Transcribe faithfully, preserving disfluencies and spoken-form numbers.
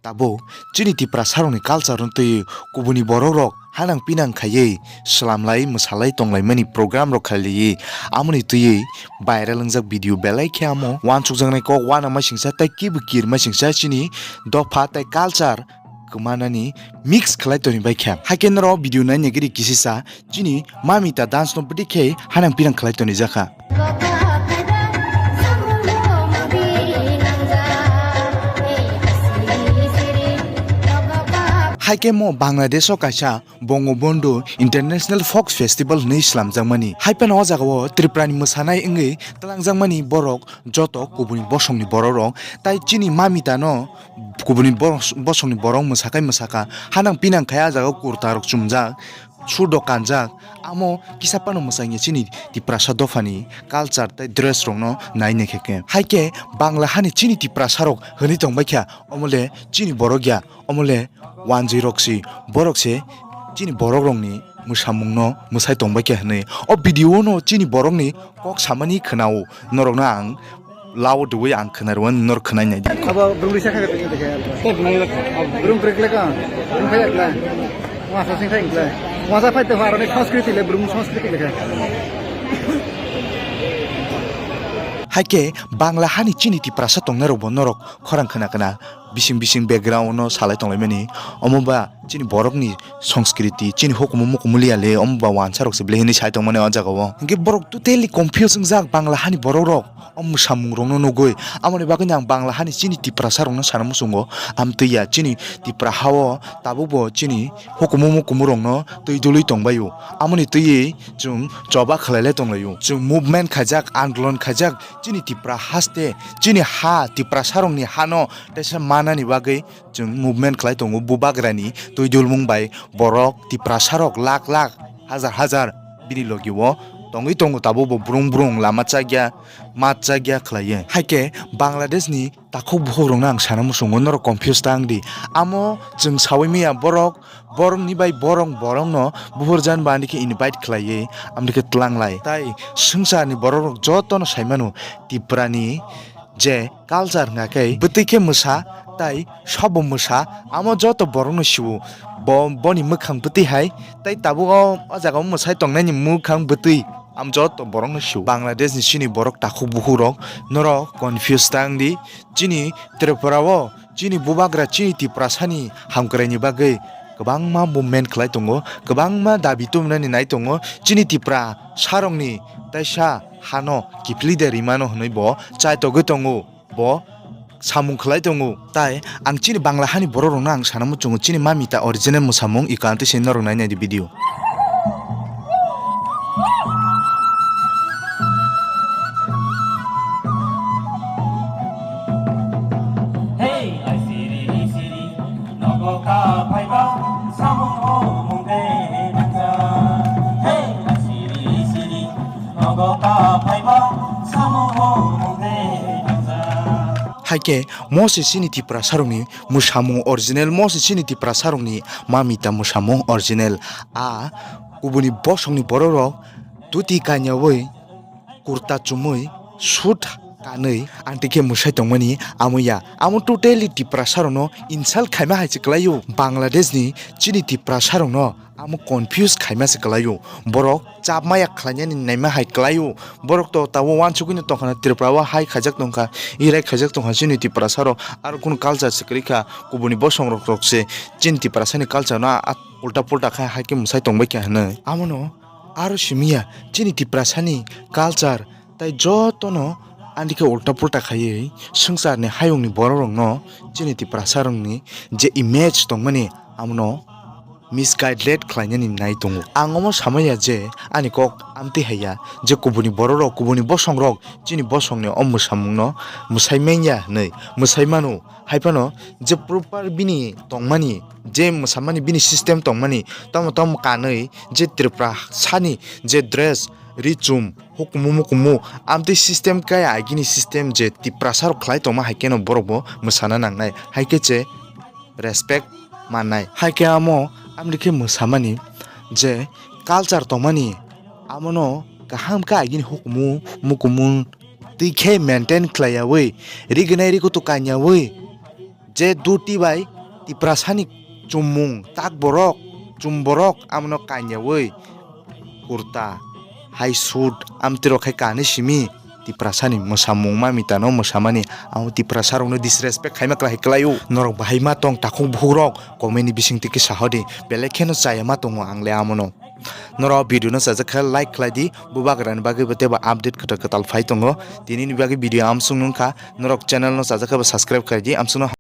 tabuk chini Tiprasarokni culture-no twiwi kubuni borokrok hanang pinang khaiwi swlamlai mwsalai tonglaimani program-rok khailaiwi, amoni twiwi viral wngjak video belai khe amo uansukjaknai kok uanama singsa tei kibu kirma singsa chini dopha tei culture kwmanani mix khlai toni bai kha. Haikhe norok video naina giri kisisa chini Mamita dance no bwtwi khe hanang pinang khlai toni jakha. Haikhe mo Bangladesh o kaisa Bongobondhu International Folk Festival hwnwi slamjakmani. Haiphano o jagao Tripura ni mwsanai wngwi twlangjakmani borok joto kubuni bosongni borokrok tai chini Mamita no kubuni bos-, bosongni borok mwsakai mwsaka hanang pinang khai ah jagao kurta rok chumjak, sut rok kanjak, amo kisa phano mwsangya chini Tiprasa dophani culture tei dress rokno naina khe khe. Haikhe Bangla hani chini Tiprasa rok hwnwi tongbai kha, omo le chini borok ya, omo le wanjwi rok si, borok se chini borok rokni mwsamungno mwsai tongbai kha hwnwi. O video no chini borokni kok samani khwnao norokno ang lao dui ang khwnarwan nor khwnai nai di. Abo brung risa kha kha tengke tengke. Tei brung risa kha. Brung krik leka. Brung kha yakla. Wasa sing kha ingkla. Wasa phai tong aroni sanskriti le brung sanskriti leka. Haikhe Bangla hani chini Tiprasa tongnai rok bo norok khorang khna khna bising bising background no salai tonglaimani. Omo ba chini borokni sanskriti, chini hukumu mukumu liya le, omo ba wansa rok se belai hinwi sai tongmani o jaga o. Hinkhe borok totally confuse wngjak Bangla hani borok rok o mwsamung rokno nugwi. Amoni bagwi ang Bangla hani chini Tiprasa rokno sana muchungo. Amtwi ya chini Tipra ha o tabuk bo chini hukumu mukumu rokno twi dului tongbaio. Amoni twiwi chwng choba khlailai tonglaio. Chwng movement khaijak, andolon khaijak, chini Tipra haste, chini ha, Tiprasa rokni hano teisa manani bagwi chwng movement khlai tongo. Bubagrani twi dulmung bai borok Tiprasa rok lakh lakh, hazar hazar bini logi o tongwi tongo, tabuk bo brung brung lama chakya, mat chakya khlaiwi. Haikhe Bangladesh ni takhuk bukhuk rokno ang sana muchungo, norok confuse ta wng di. Amo chwng saui manya borok, borokni bai borok, borokno buphurjan ba ani khe invite khlaiwi amtwi khe twlanglai. Tai swngcharni borok rok jotono saimano Tiprani je culture hwnkha khe bwtwi khe mwsa tai sabo mwsa, amo joto borokno sio. Bo, boni mwkhang bwtwi hai, tai tabuk o, o jaga o mwsai tongnaini mwkhang bwtwi. Am joto borokno sio. Bangladesh ni chini borok takhuk bukhuk rok, norok confuse ta wng di. Chini Tripura o chini bubagra chini Tiprasani hamkraini bagwi kwbangma movement khlai tongo, kwbangma dabi tubunani nai tongo. Chini Tiprasa rokni teisa hano kiphilwi de rimano hwnwi bo chaitogwi tongo, bo samung khlai tongo. Tai ang chini Bangla hani borok rokno ang sana muchungo, chini Mamita original mwsamung i kantwi se norok nai nai di video. Hey, ai siri siri, nogo ka phaiba, samung o mungde nangja. Hey, ai siri siri, nogo ka phaiba, samung o mungde nangja. Haikhe mo se chini Tiprasa rokni mwsamung original, mo se chini Tiprasa rokni Mamita mwsamung original. A kubuni bosongni borok rok dhuti kanyaui, kurta chumui, suit kanwi amtwi khe mwsai tongmani amo ya. Amo totally Tiprasa rokno insult khaima hai se kwlaio. Bangladesh ni chini Tiprasa rokno amo confuse khaima se kwlaio. Borok chapma ya khlainani naima hai kwlaio. Borok to tabuk uansukgwino tongkha na, Tripura o hai khaijak tongkha, irai khaijak tongkha chini Tiprasa rok, aro kunu culture se kwrwi kha, kubuni bosong rok rok se chini Tiprasa ni culture no a, a ulta pulta khe hai khe mwsai tongbai kha hwnwi. Amo no aro simi ya, chini Tiprasa ni culture tai jotono ani khe ulta pulta khaiwi swngcharni hayungni borok rokno chini Tiprasa rokni je image tongmani amono misguided khlainani nai tongo. Ang omo samaya je ani kok amtwi haiya je kubuni borok rok, kubuni bosong rok chini bosongni o mwsamungno mwsai manya hwnwi mwsai mano. Haiphano je proper bini tongmani, je mwsamani bini system tongmani, tamo tamo kanwi je Tripura sani je dress, ri chum, hukumu mukumu, amtwi system kaya agini system je Tiprasa rok khlai tongma hai kheno borok bo mwsana nangnai, hai khe che respect mannai. Hai khe amo amtwi khe mwsamani je culture tongmani, amono kaham khe agini hukumu mukumu twi khe maintain khlaiyaui, rignai rikutu kanyaui, je dhuti bai Tiprasani chumung tak borok, chum borok amono kanyaui kurta hai suit amtwirok khai kanwi simi Tiprasani mwsamung ma mitano mwsamani, amo Tiprasarokno disrespect khaima kwlai kwlaio. Norok bahai ma tong takhuk bukhukrok comment ni bisingtwi kisa hodi, belai kheno chaya ma tongo ang le amono. Norok video no chajak khe like khlai di, bubagrani bagwi bo teibo update kwtal kwtal phai tongo. Tini ni bagwi video amsung nung kha, norok channel no chajak khe bo subscribe khlai di, amsung no